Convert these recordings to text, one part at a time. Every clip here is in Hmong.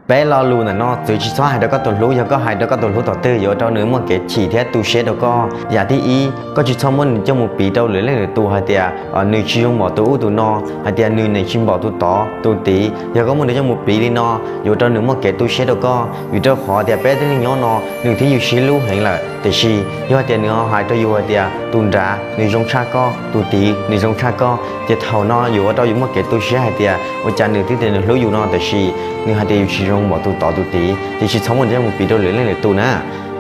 Peb lo lus ntawm no txwv tsis txhob hais rau koj tus hlub, yog koj hais rau koj tus hlub thaum twg yuav ua rau nws muaj kev chim thiab tu siab rau koj. Yam thib ib, koj tsis txhob muab nws coj mus piv rau lwm leej lwm tus hais tias nws tsis zoo npaum tus ub tus no, hais tias nws nws tsis npaum tus tod tus tid. Yog koj muab nws coj mus piv li no yuav ua rau nws muaj kev tu siab rau koj, vim rau qhov tias peb tib neeg nyob no nws thiab yus sib hlub heev lawm, tiam sis yog tias nws ho hais rau yus hais tias tus nrad nws zoo tshaj koj, tus tid nws zoo tshaj koj, ces thaum no yuav ua rau yus muaj kev tu siab hais tias ua cas nws twb tias nws hlub yus no tiam sis nws hais tias yus tsis zoo npaum tus tod tus tid, ces tsis txhob muab nws coj mus piv rau lwm leej lwm tus na.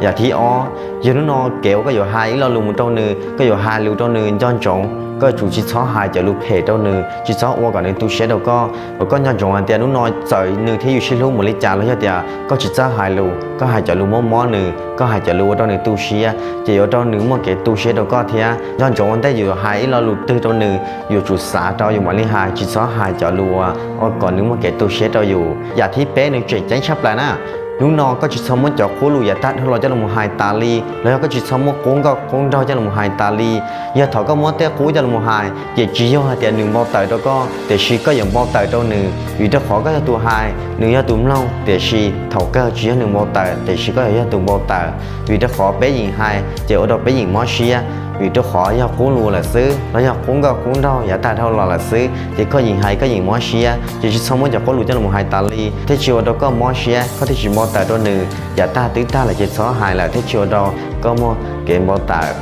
Yam thib ob, yog hnub no kev uas koj yuav hais ib lo lus mus rau nws, koj yuav hais lus rau nws nco ntsoov, koj yuav tsum tsis txhob hais cov lus phem rau nws, tsis txhob ua kom nws tu siab rau koj. Kom koj nco ntsoov hais tias hnub no txawm nws thiab yus sib hlub mus li cas los yog tias koj tsis txawj hais lus, koj hais cov lus mob mob nws, koj hais cov lus ua rau nws tu siab, ces yuav ua rau nws muaj kev tu siab rau koj thiab. Nco ntsoov ua ntej yus hais ib lo lus twg rau nws, yuav tsum xav rau yus mam li hais, tsis txhob hais cov lus uas ua kom nws muaj kev tu siab rau yus. Yam thib peb nws tseem ceeb tshaj plaws na. Hnub no koj tsis txhob muab cov qub lus yav tag dhau los coj los hais tas li, los yog koj tsis txhob muab qub nkauj qub nraug coj los hais tas li. Yog thaum koj muab tej qub coj los hais ces tsis yog hais tias nws npau taws rau koj, tiam sis koj yuav npau taws rau nws, vim rau qhov koj yog tus hais, nws yog tus mloog, tiam sis thaum kawg tsis yog nws npau taws tiam sis koj yog tus npau taws. Vim rau qhov peb yeem hais ces ua rau peb yeem mob siab, vim rau qhov yog qub lus lawm xwb los yog qub nkauj qub nraug yav tag dhau los lawm xwb, ces koj yeem hais koj yeem mob siab, ces tsis txhob muab cov qub lus coj los hais tas li thiaj tsis ua rau koj mob siab, koj thiaj tsis npau taws rau nws. Yav tag twb tag lawm ces txhob hais lawm thiaj tsis ua rau koj muaj kev npau taws.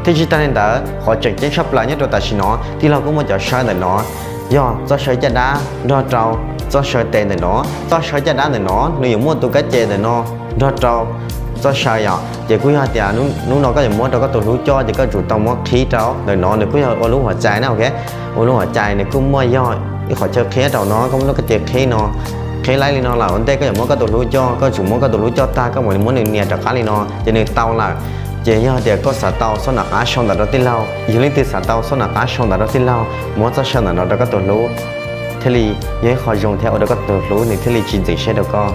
Thiab tsis tas li ntawd, qhov tseem ceeb tshaj plaws nyob rau tam sim no, tij laug kuj muaj cov saw ntawm no, yog txoj saw caj dab nrog rau txoj saw tes ntawm no. Txoj saw caj dab ntawm no nws yuav muaj tus kab ces ntawm no nrog rau txoj saw yom, ces kuj yog tias hnub no koj yuav muab rau koj tus hlub coj ces koj tsum tau muab qhib rau ntawm no, nws kuj yog ua lub hua cai na, ok. Ua lub hua cai nws kuj muaj yog ib qhov chaw qhib rau no, koj muab lub kab ces qhib no, qhib laib li no lawm ua ntej koj yuav muab koj tus hlub coj, koj tsum muab koj tus hlub coj tag koj mam li muab nws nias rov qab li no ces nws tau lawm. Ces yog tias koj xav tau xob nam qab sau ntawv rau tij laug, yog leej twg xav tau xob nam qab sau ntawv rau tij laug, muab txoj saw ntawm no rau koj tus hlub thiaj li yog ib qho zoo thiab ua rau koj tus hlub nws thiaj li tsis ntxeev siab rau koj.